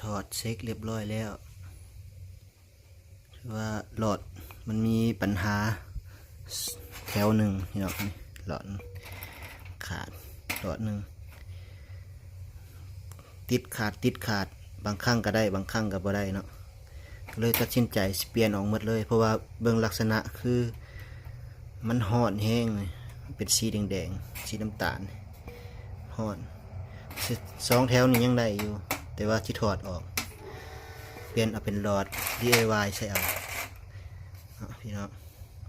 ຖອດເຊັກລຽບຮ້ອຍແລ້ວ ຖືວ່າຫຼອດມັນມີບັນຫາແຖວໜຶ່ງເນາະ ຫຼອດຂາດ ຫຼອດໜຶ່ງ ຕິດຂາດ ຕິດຂາດ ບາງຄັ້ງກໍໄດ້ ບາງຄັ້ງກໍບໍ່ໄດ້ເນາະ ກໍເລີຍຕັດສິນໃຈຊິປ່ຽນອອກໝົດເລີຍ ເພາະວ່າເບິ່ງລັກສະນະຄືມັນຮ້ອນແຮງ ເປັນສີແດງໆ ສີນ້ຳຕານ ຮ້ອນ ສ- ສອງແຖວນີ້ຍັງໄດ້ຢູ່ ແຕ່ວ່າຊິຖອດອອກ ປ່ຽນເອົາເປັນຫຼອດ ດີໄອວາຍ ໃສ່ເອົາເນາະ ພີ່ນ້ອງ.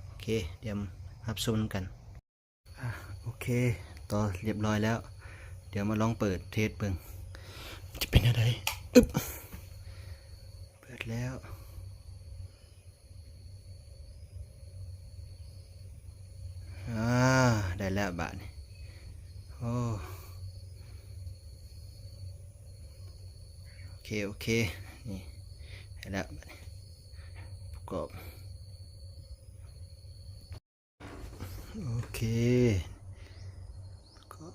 ໂອເຄ ດຽວຮັບຊົມນຳກັນ. ອ່າ ໂອເຄ ຕໍ່ລຽບຮ້ອຍແລ້ວ ດຽວມາລອງເປີດເທສເບິ່ງ ຈະເປັນແນວໃດ. ອຶບ ເປີດແລ້ວ. ອ່າ ໄດ້ແລ້ວບາດນີ້. ໂອ້ ໂອເຄ ໂອເຄ ນີ້ ໄດ້ແລ້ວບາດນີ້ ປະກອບ. ໂອເຄ ກໍ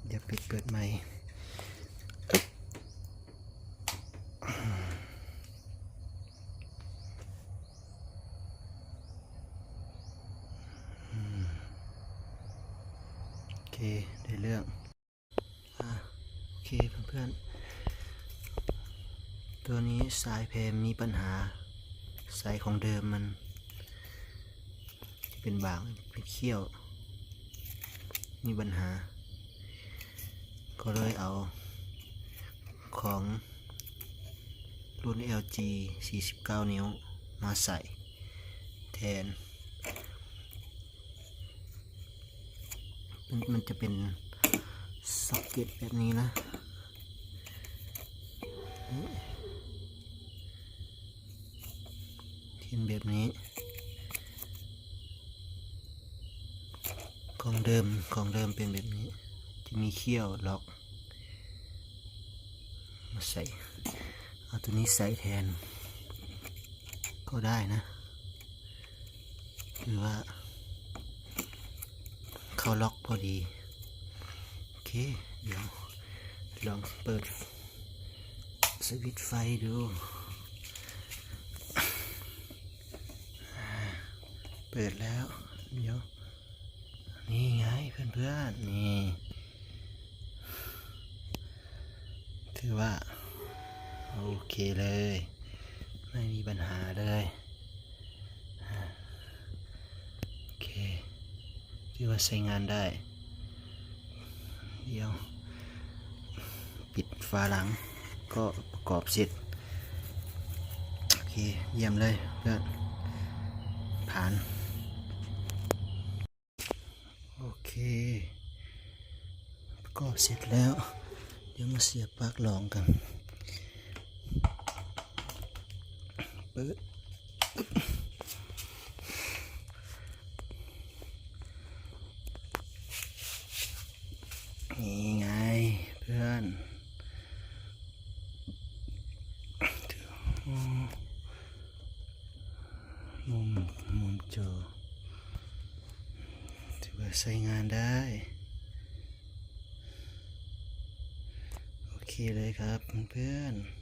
ດຽວປິດເປີດໃໝ່. ໂອເຄ ໄດ້ເລື່ອງ. ອ່າ ໂອເຄເພື່ອນໆ ຕົວນີ້ສາຍແພມມີບັນຫາ ສາຍຂອງເດີມມັນເປັນບາງ ເປັນຂ້ຽວ ມີບັນຫາ ກໍເລີຍເອົາຂອງລຸ້ນແອລຈີ ສີ່ສິບເກົ້ານິ້ວມາໃສ່ແທນ. ມັນ ມັນຈະເປັນຊັອກເກັດແບບນີ້ນະ ເຫັນແບບນີ້ ຂອງເດີມ ຂອງເດີມເປັນແບບນີ້ ຈະມີຂ້ຽວລັອກມາໃສ່ ເອົາຕົວນີ້ໃສ່ແທນກໍໄດ້ນະ. ຫຼືວ່າເຂົ້າລັອກພໍດີ. ໂອເຄ ດຽວລອງເປີດສະວິດໄຟດູ. ເປີດແລ້ວ ດຽວ ນີ້ໄງເພື່ອນໆ ນີ້ ຖືວ່າໂອເຄເລີຍ ໄມ່ມີບັນຫາເລີຍ. ໂອເຄ ຖືວ່າໃຊ້ງານໄດ້. ດຽວປິດຝາຫຼັງ ກໍປະກອບເສັດ. ໂອເຄ ຢ້ຽມເລີຍເພື່ອນ ຜ່ານ. ໂອເຄ ປະກອບເສັດແລ້ວ ດຽວມາສຽບປາກລອງກັນ. ເປີດ ນີ້ໄງເພື່ອນ. ມຸມ ມຸມຈໍ ຖືວ່າໃຊ້ງານໄດ້ ໂອເຄເລີຍຄັບເພື່ອນໆ.